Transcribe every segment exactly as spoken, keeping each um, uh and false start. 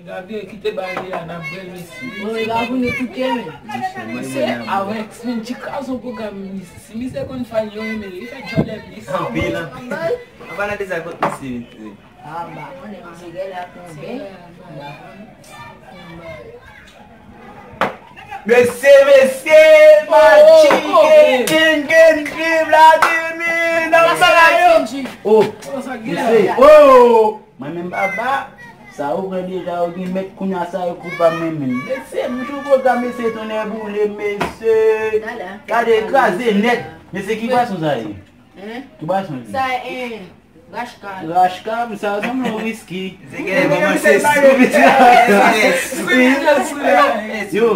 Gabriel, kite bagay la, n ap bwè, mesye. Bon, e Gabriel, kite, men. Misye avèk Spendy kraze yon pwogram, misye. Si misye konn fan yo renmen, li fè djòlè, misye. Anpil, anpil. Anba nan deza kot misye, mesye. Ah, m pa konnen, misye gen la konbyen. M pa konnen. Mesye, mesye, Magic King, King, King, Vladimir, nan sa la yo. Oh, mesye, oh. Mwen menm papa, sa ou pran deja, ou gen mèt kounye a, sa yo koupab mwen menm. Mesye, m jou pwogram, mesye, tonnè boule, mesye. Gade, kraze nèt. Mesye, ki bwason sa ye? Ki bwason ye? Sa, eh, Rashka. Rashka, sa sanble yon wiski. Se gen yon mesye sou. Yo,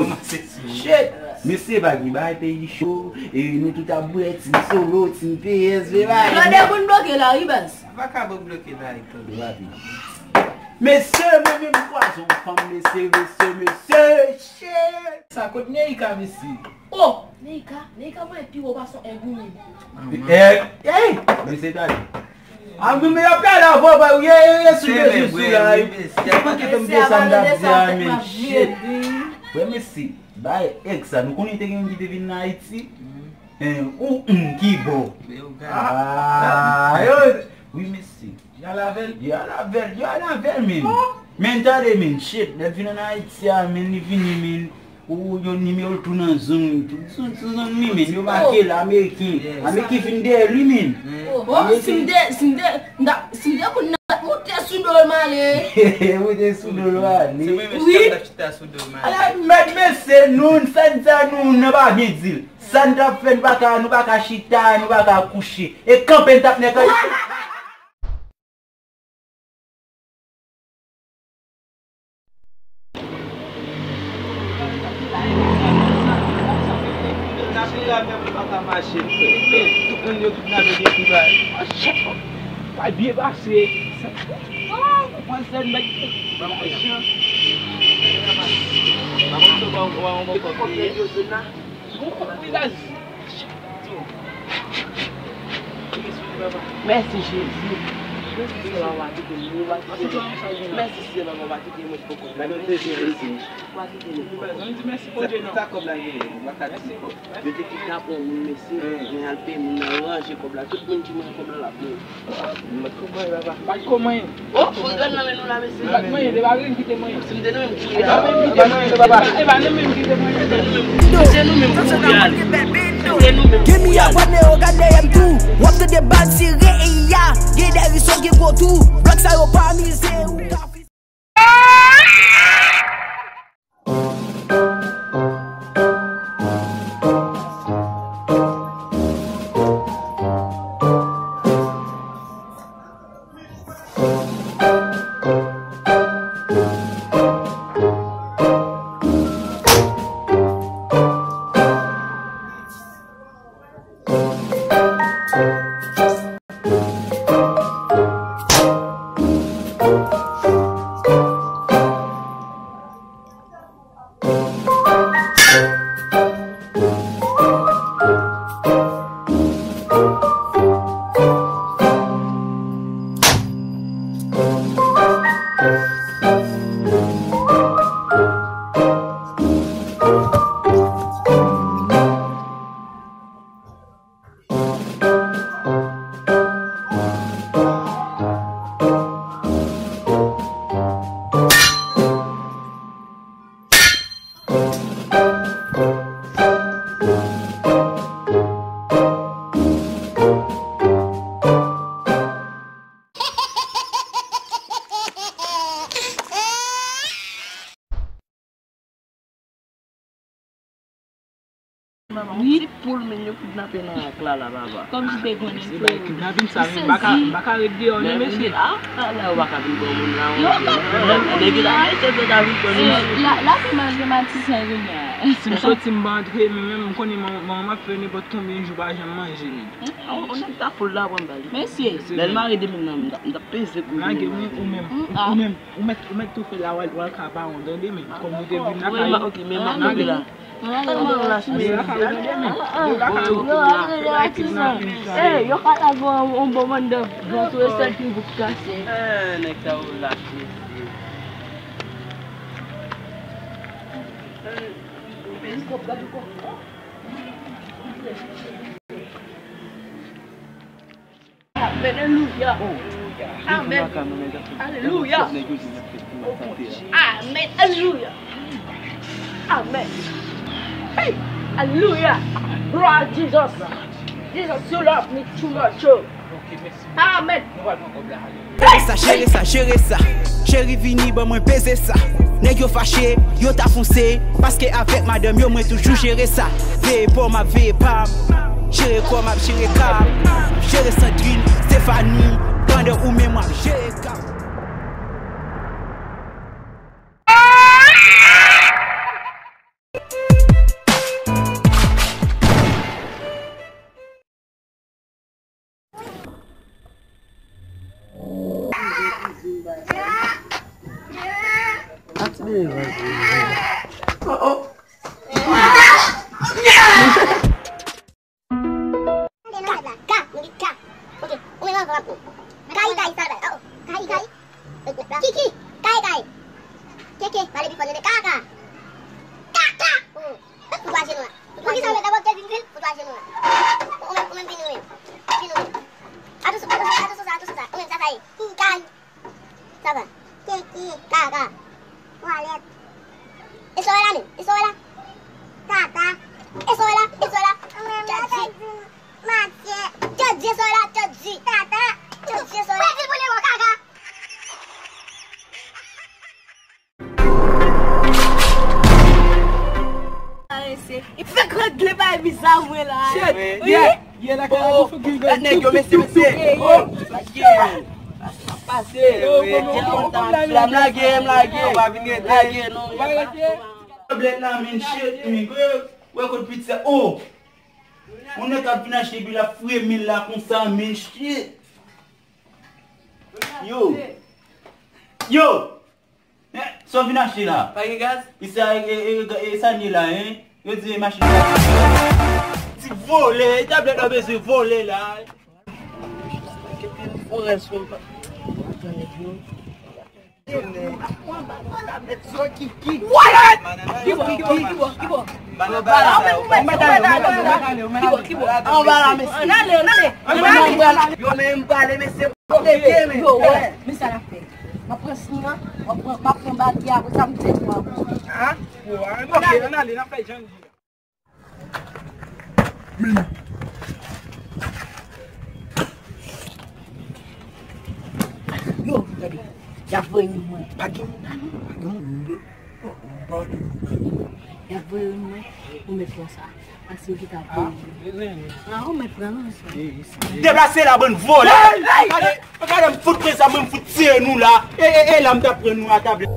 shit. Mesye, pa gen bagay, peyi cho. E nou tout ap bwè, Team Solo, Team P S, vle bagay. Tande moun bloke la, wi, baz. Vakabon bloke la, Hector. Mesye, mwen menm m kwaze yon fanm, mesye, mesye, mesye, shit. Sa kot Neika, mesye? Oh, Neika, Neika mwen pi wo pase yon èg ou menm. Èg, ey, mesye, tande. A, men, men, y ap gade avè w, ba, ye, ye, ye, sou bezwen sou la, wi. Se manke fè m di sa m t ap di a, men, shit. Wè, mesye, bay èg sa, nou konnen te gen moun ki te vin nan Ayiti? Ou, mm, ki bò? Ah, yo, wi, mesye. Y al avè l? Y al avè l, y al avè l, men. Men, tande, men, shit, lè l vin ann Ayiti a, men, li vini, men, ou, yo nimewo l tou nan zong, tou, sou, sou zong li, men, yo make l, Ameriken. Ameriken fin dèyè li, men. Oh, si m te, si m te, m ta, si m te konn, m t ap moute sou do l, m ale. Moute sou do l, m ale. Wi. Ala mèt mesye, nou, sa n sa nou, nan pa byen di l. Sa n t ap fè, nou pa ka, nou pa ka chita, nou pa ka kouche. E kanpe n t ap nèk. Tout moun yo kidnape depi bay. Pa byen pase. Mwen sèl nèg ban mwen chan. Pa konn si w pa wè yon bòkò peye. Mèsi Jezi. Mèsi Seyè, papa, pa kite mwen. Mèsi Seyè, papa, pa kite mwen poko. Pa kite mwen poko. Sa kòb la genyen, m pa ka di. Yo te kidnape yon moun, mesye, men al peye moun nan, ranje kòb la. Tout moun ki mande kòb la, l ap peye. Bat kò manyen. Oh, fò gad nan men nou la, mesye. Bat manyen, se pa vre m kite manyen. Si m te nan menm koulye a. E pa menm kite manyen, se pa vre m kite manyen. Se nou menm koulye a. Se nou menm koulye a. Gen mi abòne yo gade m tou. W ap tande bal tire e ya. Gen de rizon gen gwo tou. Blòk sa yo pa mize ou ka fi- Wi. Ti poul men yo kidnape nan ak la la, papa. Kòm si te konnen. Se bay kidnapin sa, men m pa ka, m pa ka ret deyò non, mesye. Ah, ah, la, yo pa ka vin pran moun la, yo pa ka. Nèg la, se te ta vin pran nou. La, la, se mal gen matisyen kounye a. Si m soti, m pa antre, men menm m konnen manman, manman m ap fè nenpòt konbyen jou pa janm manje, men. On, on nèg ta foul la, pran bal. Mesye. Lè l mare de moun nan, m t ap, m t ap peze pou lage, wi, ou menm, ou menm. Ou mèt, ou mèt tou fè la, w al, w al ka pa wont, tande, men kòm nou te vin la, kay, ok, men m ap kanpe la. M ap kanpe la, mesye. Yo pa ka wont, tande, men. Yo pa ka wont. Yo ap rele atis lan. Ey, yo ka lage yon, yon bon mandan. Bon, tou e sèl ki bouk kase. Eh, nèg sa yo lach, mesye. Amen. Alelouya. Amen. Alelouya. Amen. Alelouya. Amen. Hey. Alelouya. Gloire à Jesus. Jesus, you love me too much. Amen. Jere sa, jere sa, jere sa. Cheri vini ban mwen peze sa. Nèg yo fache, yo ta fonse. Paske avèk madanm yo mwen toujou jere sa. Veye pa w m ap veye pa m. Jere kò m ap jere ka m. Jere Sandrine, Stéphanie. Pandan ou menm w ap jere ka m. Ka, ka, mwen di ka. Ok, ou menm anvan m ap. Kayi, kayi, sa l bay? Oh, kayi, kayi. Kiki, kayi, kayi. Keke, pale pi fò, tande. Kaka. Kaka. Oh. Fout twa jenou la. Fout twa jenou. Poukisa ou met dabò ke vin vin? Fout twa jenou la. Ou menm, ou menm vin ou menm. Vin ou menm. Atansyon, atansyon, atansyon sa, atansyon sa. Ou menm, sa, sa ye. Kayi. Sa va. Keke. Kaka. Twalèt. E sa w wè la menm? E sa w wè la? Tata. E sa w wè la? E sa w wè la? Tèt di. Matyè. Tèt di, e sa w wè la? Tèt di. Tata. Tèt di, e sa w wè la? Pèdi pou li, kaka. Li fèk regle bay bizar mwen la. Shit. Wi. Yeah. Ye la ka la bouch ou gil. Gad nèg yo, mesye, mesye. Oh, mesye. Pase, oh, wi. M lage, m lage. Ou pa vin rete. Lage, non. Tablèt la, men shit, men gwo. Wè kot pizza. Oh. Yon nèg ap vin achte bi la, fre mil la konsa, men shit. Yo. Yo. Eh, sa w vin achte la? Pa gen gaz? E sa, e, e, e, e sa n ye la, en? Yo di machin. Ti vòlè, e tablèt la bezwen vòlè la. What? Ki bò, ki bò, ki bò, ki bò? Anba la, anba la, mesye. Ann ale, ann ale, ann ale. Yo, men m prale, mesye. Yo, men sa n ap fè. M ap pran siy an, m ap pran, m ap pran bagi a, apre sa m fè twa. Ah, bon, ann ale, ann ale, n ap fè jan l di a. Men. Yo, gade. Y ap voye moun mwen. Pa gen moun la, non. Pa gen moun. Y ap voye moun mwen. Ou mèt pran sa. Paske yo ki ta voye. Ah, ou mèt pran, non. Deplase la, bann vòlè. Gade, gade, m fout pran sa, mwen m fout tiye nou la. E, e, e, la m t ap pran nou a tablèt.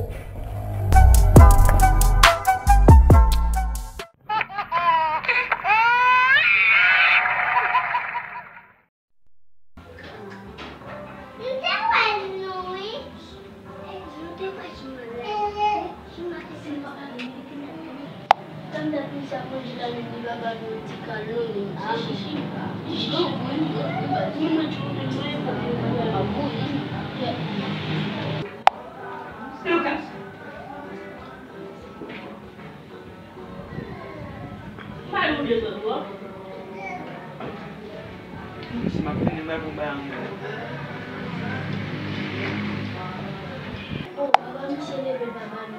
Lucas. Mwen oubyen sot twòp. Si m ap fini, m ap yon bay anmè. Oh, papa misye leve, papa nou.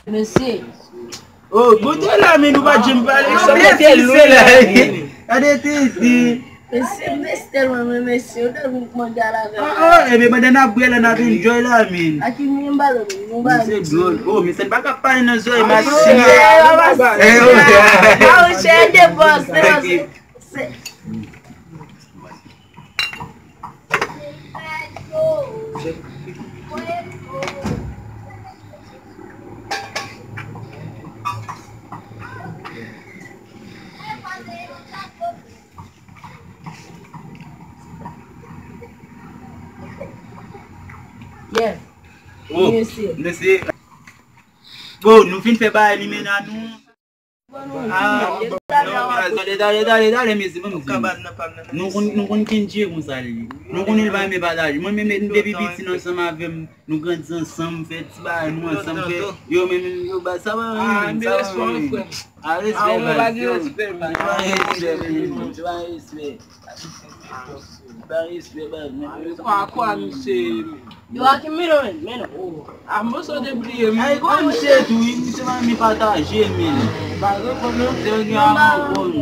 Mesye. Oh, goute la, men nou pa janm pale. Sa mete lwen la. Gade tete. Mesye, mesye tèlman renmen mesye, yo tèlman mande a la gade. Ah, ah, ebyen pandan n ap bwè la, n ap enjoy la, men. A ki men balo, men nou ba. Se dwòl. Oh, men sa n pa ka pale nan zòrèy, masiye. Eh, oh, ah, chè de bòs, se. Yeah. Oh, mesye. Mesye. Bon, nou fin fè bagay limena nou. Ah, tande, tande, tande, tande, mesye, ban m di nou. Nou konn, nou konn Kendje konsa li ye. Nou konnen l pa renmen pataje. Mwen menm, m depi piti l ansanm avè m, nou grandi ansanm, fè ti bagay nou ansanm, fè, yo menm, yo ba, sa pa renmen, sa pa renmen. Ah, respè, baz, yo. Respè, respè. Ba respè, baz. Kwa, kwa, misye ye, men. Yo, a ki men, men, men. A, mwen sot debliye, men. Ay, kwa, misye tou, wi, misye pa renmen pataje, men. Pa reponn, non. Se yon gen a reponn.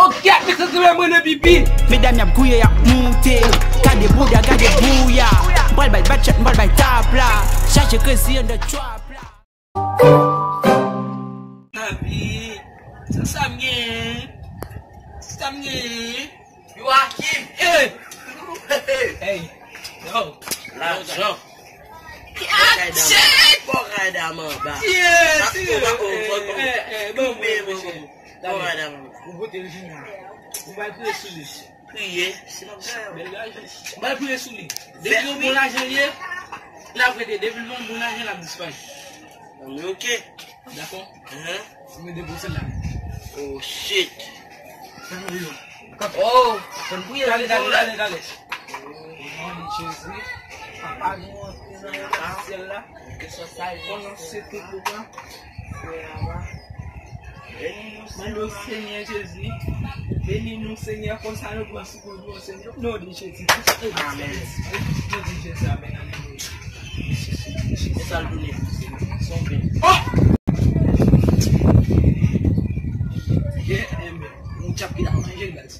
Ok, misye se mwen de pipi. Medam y ap gouye, y ap moute. Gade bouda, gade bouya. M pral bay bat chat, m pral bay tap la. Chache krezi anndan trap la. Lavi, sa, sa m genyen? Sa m genyen? Yo, Akim, eh! Hey, yo, lajan. Bon, kay dam anba. Yes, yes. Bon, kay dam anba. Ou pote l vini. Ou bay priye sou li. Priye. Bèl lajan. Bay priye sou li. Depi yon bon lajan li ye, l ap rete. Depi l pa yon bon lajan, l ap disparèt. Ann, ok. Dakò? Hein? Mwen depoze la. Oh, shit. Oh, fò n priye. Tale, tale, tale, tale. O non de Jezi, Papa nou antre nan syèl la. Pwononse tout ou pran. Mande w, Senyè Jezi, beni nou, Senyè, konsa nou pran sou kont nou, Senyè. Non de Jezi. Amèn. Non de Jezi, amèn, amèn. Se sa l tounen. Son pen. Oh! Yeah, amen. Moun tchap ki la manje, guys.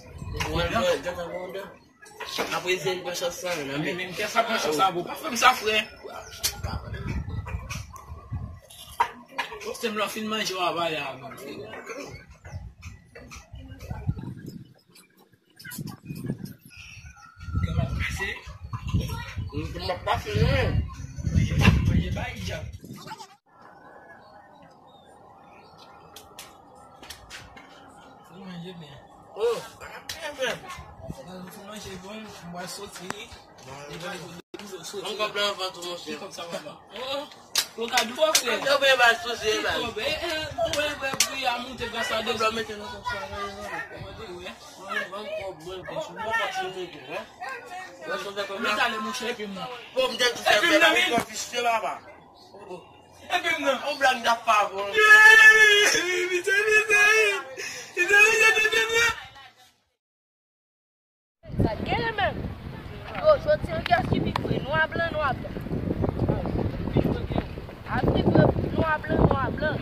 Apre zen pran chans sa, men. Men, men, kè sa pran chans sa, bro. Pa fè m sa, frè. Poste m lò fin manje, w a pale a mwen. Kè m ap pase. Kè m ap pase, men. Manje, manje, bay, djab. Fò manje byen. Oh, pa ka byen fè. Mwen fò manje bon, mwen soti. Mwen kòb la anvan tou, monchè. Ki kòb sa, papa? Oh, oh. Yo ka di fò, frè. Yo byen ba sou se ba. Ki kòb? Eh, eh, ou wè, wè, pri a moute gras la de. Kòb la mete nan kòb sa, nan, nan. Kòman te wè? Mwen vann kòb, mwen vann sou mwen pati mete, hein. Mwen sou fè kòb la. Mwen tale, monchè, epi m nan. Bon, m te di fè bèl avèk yon fis, se papa. Oh, oh. Epi m nan. On blag n ap pa bon. Sa genyen menm. Yo, jodi an kiyès ki pi fre? Nwa blan, nwa blan. A pi fre, nwa blan, nwa blan.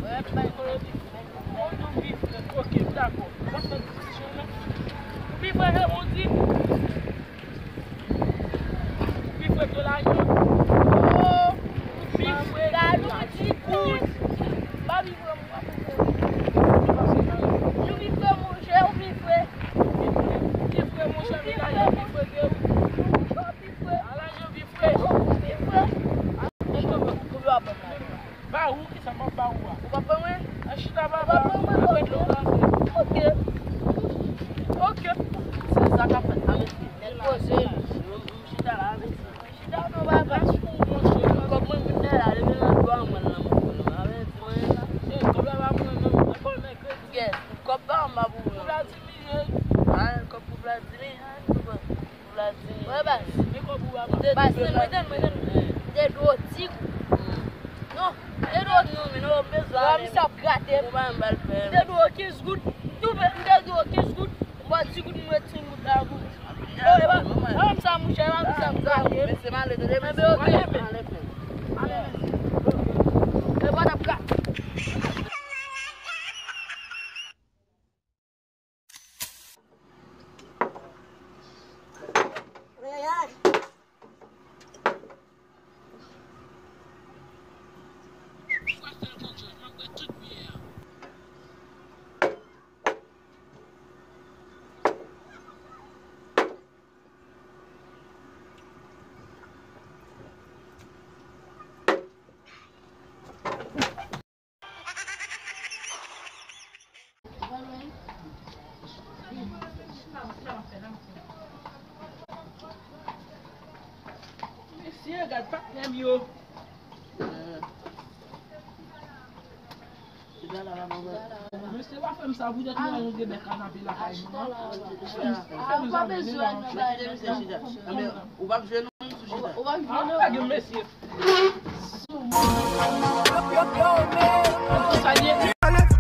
Wè, bay kolo pi fre. Ou di pi fre, ok, m dakò. W ap fè diskisyon, non? Ou pi fre, se ou di? Ou pi fre ke lajan? Oh, ou pi fre ke lajan. Ou pi fre, monchè, ou pi fre. Ou pi fre, monchè, men lajan pi fre ke ou. Ou pi fre. A lajan pi fre. Ou pi fre. Konbyen w ap ban m la? Ba ou, kisa m ap ba ou a? Ou p ap ban mwen? An chita papa. Ou p ap ban mwen? Apre dlo rantre. Ok. Ok. Se sa k ap fèt la, mesye. Nèg poze. M chita la, mesye. M chita non, papa. Kòb mwen vin dèyè la, leve nan dwa mwen nan mwen. Avèti mwen. Kòb la pa pou mwen, non. Kòb la pa pou mwen. Kòb pa anba pou mwen. Kòb la di mil. Ah, kòb pou Vladimir. Ah, kòb. Wè, baz. Baz, mwen te, mwen te, mwen te dwe w ti goud. Non, mwen te dwe w, non, men non, m bezwen ale. Misye ap grate m. Ou pa menm ba l fè. Mwen te dwe w kenz goud. Tou, mwen te dwe w kenz goud. M ba w ti goud, mwen ret senk goud la pou ou. Oh, e pa, e pa m sa, monchè, e pa m sa, m grate. Men se male, tande, men se male, men. Ale, men. Ale, men. M yo. Mesye, pa fè m sa, poutèt nou gen bèk kanapye lakay nou, non? Pa bezwen nou bay. Mesye, chita. Anben, ou p ap jwe non, sou chita. Ou p ap jwe non. Mesye.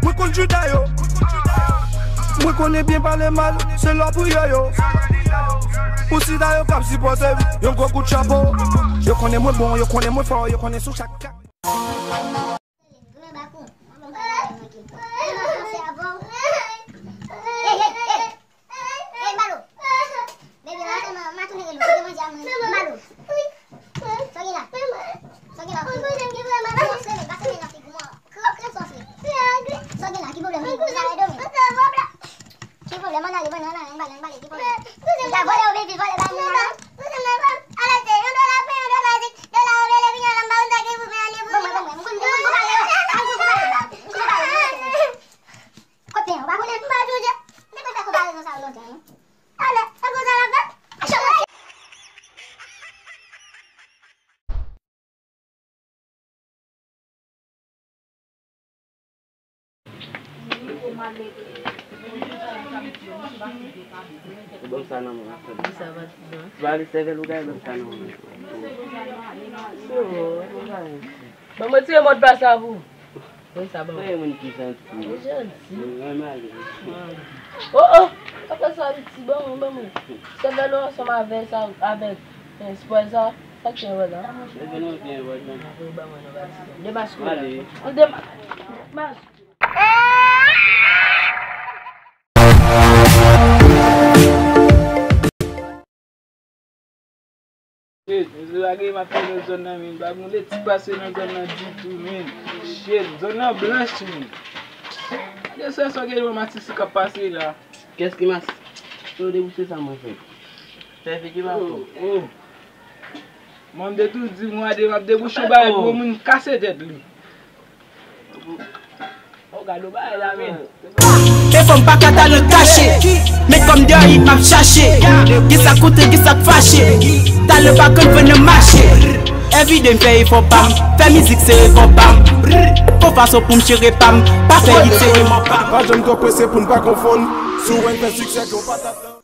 Mwen konn chita yo. Mwen konnen byen pale mal, se lò pou yo yo. Pou sida yo k ap sipòte m, yon gwo kout chapo. Yo konnen mwen bon, yo konnen mwen fò, yo konnen sou chak ka. Ey, ey, ey. Ey, Balo. Bebe, ma tounen, ma tounen rele w. Kite manje a mwen. Balo. Sa w gen la? Sa w gen la? Pase men, pase men nan figi mwen. Krap, krap sa w fè. Sa w gen la? Ki pwoblèm ou gen? Ou ta rèd ou menm? Ki pwoblèm? Ann ale, ann ale, ann ale, ann ale, ann ale, ki pwoblèm? Ou ta vòlè, ou vin vòlè bay moun nan? Alète, yon dola pen, yon dola di, dola ou vle, vin yon lamba, ou ta gen pou pen, ane pou pen. Bon, bon, bon, bon, m konn, m konn konpare yo. M konn konpare yo. M konn konpare yo. Kot pen an? Ou pa konnen? M pa jije. M te konn fè konparezon sa yo lontan, non. Talè, e konsa l ap fèt? Ban m sa nan men w. Ki sa, patizan? Ba li sèvèl ou gaye, ban m sa nan men w. Yo, yo gaye. Ban m retire mòdpas la pou ou. Wi, sa bon. Wi, moun ki janti. Ou janti. Mwen male. Oh, oh! Apa sa, piti? Ban mwen, ban mwen. Sèvèl ou ansanm avè sa, avèk, eh, spray sa, sa ki enpòtan? Sèvèl ou ki enpòtan. Wi, ban mwen non, patizan. Demaske w la. Ale. Ou dema-, mas- Shit, mesye, bagay m ap fè nan zòn nan, men. Pa gen yon leti pase nan zòn nan ditou, men. Shit, zòn nan blanch, men. Gade sa, sa gen yon matis k ap pase la. Kès ki mas? Yo debouche sa mwen fè. Fè figi pa fò. Oh, oh. Mwen, m te tou di, mwen, m ap debouche yon bagay pou yon moun kase tèt li. Oh, gade yon bagay la, men. E fò m pa ka t al nan kache. Men kòm deyò, m ap chache. Ki sa k kontre, ki sa k fache. Talè pa konn fè nan mache. Everyday m fè efò pa m. Fè mizik se efò pa m. Fò fason pou m chere pa m. Pa fè hit se remò pa m. Pa janm twò prese pou n pa konfonn. Si w wè n fè siksè, ke w pa t atann.